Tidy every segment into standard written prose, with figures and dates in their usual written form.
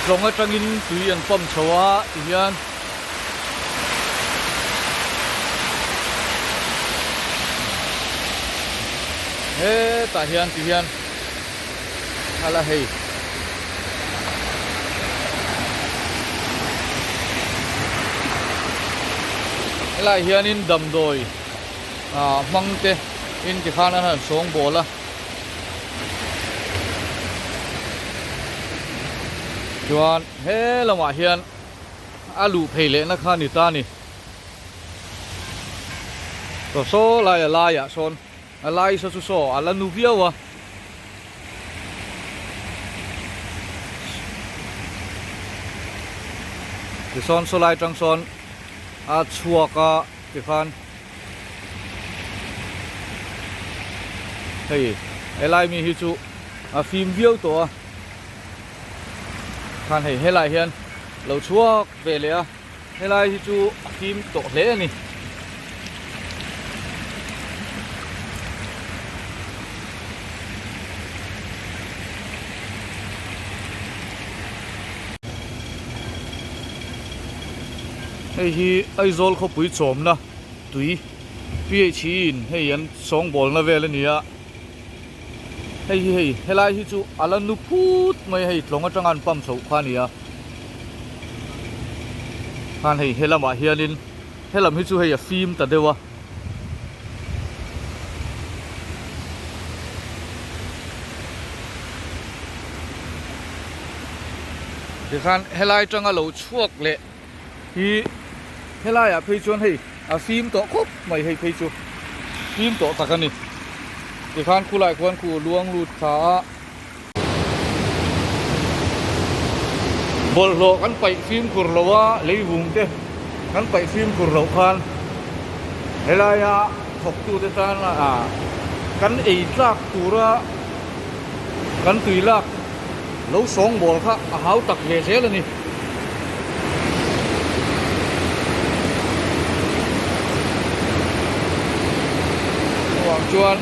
Tlawng atangin tui an pump chho a tihian hetah hian tihian a la hei. Helaiah hianin damdawi ah hmang te in tikhan an han sawngbawl a. Chuan he lamah hian a luh phei lehna kha ni ta a ni. Saw saw lai a laiah sawn a lai saw chu saw a la nu viau a. Tisawn saw lai tang sawn a chhuak a tikhan. Hei helai mi hi chu a fim viau tawh a khan hei helai hian lo chhuak ve leh a helai hi chu a fim tawh hle a ni. Hei hi Aizawl khawpui chawmna tui ph in hei an sawngbawlna vel a ni a hei hi hei helai hi chu a la nu phut mai a hei tlawng atanga an pump chhoh kha a ni a khan hei he lamah hianin helam hi chu hei a fim ta deuh a. Tikhan helai atanga lo chhuak leh hi helai ah phei chuan hei a fim tawh khawp mai hei phei chu fim tawh tak a ni tikhan khulai khuan khu luang lut thla a bawlhhlawh kan paih fimkhur lo a leivung te kan paih fimkhur loh khan helaia thawktute tan ah kan ei tlak tura kan tui lak lo sawngbawl kha a hau tak ve zel a ni. Chuvang chuan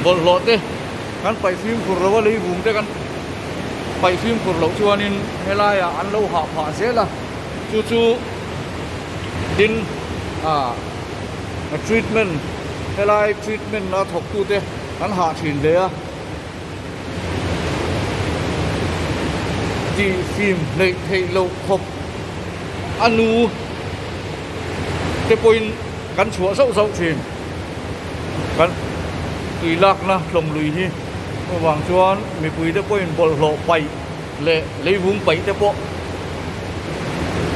bawlhhlawh te kan paih fimkhur lo a leivung te kan paih fimkhur loh chuanin helaiah an lo hah phah zel a chu chu tin ah treatment helai treatment a thawktute an hah thin hle a. Tih fim hleih theih loh khawp a nu te pawhin kan chhuah zauh zauh thin. Kan tui lakna tlawm lui hi chuvang chuan mipui te pawhin bawlhhlawh paih leh leivung paih te pawh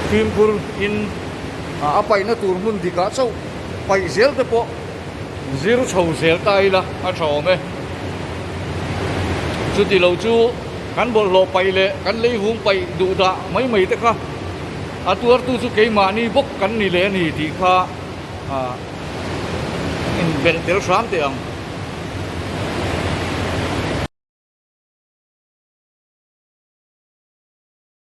fimkhur in a paihna tur hmun dikah chauh paih zel te pawh Zir chho zel ta ila a tha awm e. Chuti lo chu kan bawlhhlawh paih leh kan leivung paih duh dah mai mai te kha a tuartu chu keimahni bawk kan ni leh a ni tih kha inbelh tel hram teh ang.